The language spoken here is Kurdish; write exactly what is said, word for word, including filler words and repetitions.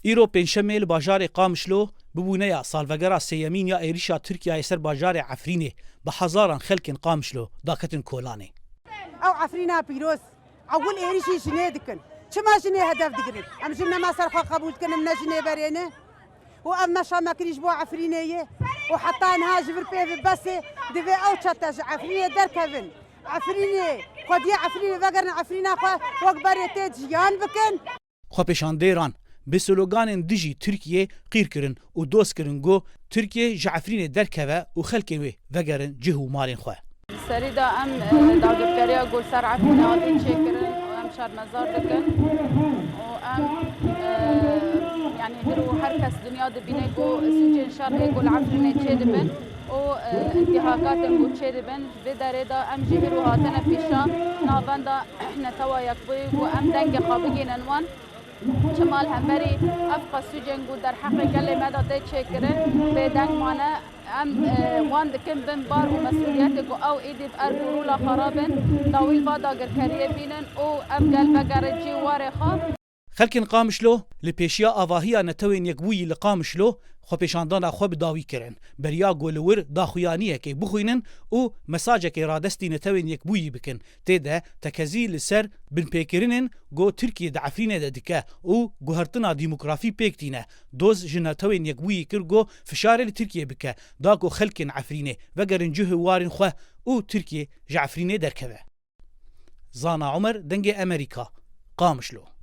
Îro pêncşemê li bajarê Qamişlo bibûneya salvegera sêyemîn ya êrişa Tirkiyeyê ser bajarê Efrînê bi hezaran xelkên Qamişlo daketin kolanê. Ew Efrîna pîroz, ewil êrişî jinê dikin. Çima jinê hedef digirin? Em jin nema ser xwe qebûl dikin, em ne jinê berê ne? Û ev meşa me kirî ji bo Efrînê ye. Û heta niha ji vir pê ve bes e, divê ew çete ji Efrînê derkevin. Efrînê, xwediyê Efrînê vegerin, Efrîna xwe wek berê tê jiyan bikin. Xwepêşandêran bi sloganên dijî Tirkiyê qîr kirin û doz kirin ku Tirkiye ji Efrînê derkeve û xelkên wê vegerin cih û malên xwe. Serî de em, e, dagirkeriya ku li ser Efrînê hatiye çêkirin û em şermezar dikin û em, e, yanî dir û her kes dinya dibîne ku sûcên şer hê ku li Efrînê çêdibin û, e, intîhakatên ku çêdibin. Vê derê de em jî hîro hatine pêşa navenda Netewa Yekbûyî ku em dengê xwe bigihînin wan. Çima li hemberî ev qesûcên ku derheqê gelê me de tê çêkirin bêdeng mane, em, e, wan dikin bin bar û mesûliyetê ku ew êdî bi erk û rûla xwe re bin, dawî li va dagirkeriyê bînin û ev gel vegerin cî û warê xwe. Xelkên Qamişlo li pêşiya avahiya Netewên Yekbûyî li Qamişlo xwepêşandana xwe bi dawî kirin. Beriya ku li wir daxuyaniyekê bixwînin û mesajekê radestî Netewên Yekbûyî bikin, tê de tekezî li ser binpêkirinên ku Tirkiye di Efrînê de dike û guhertina demografî pêk tîne. Doz ji Netewên Yekbûyî kir ku fişarê li Tirkiye bike, da ku xelkên Efrînê vegerin cih û warên xwe û Tirkiye ji Efrînê derkeve. Zana Omer, Dengê Emerîka, Qamişlo.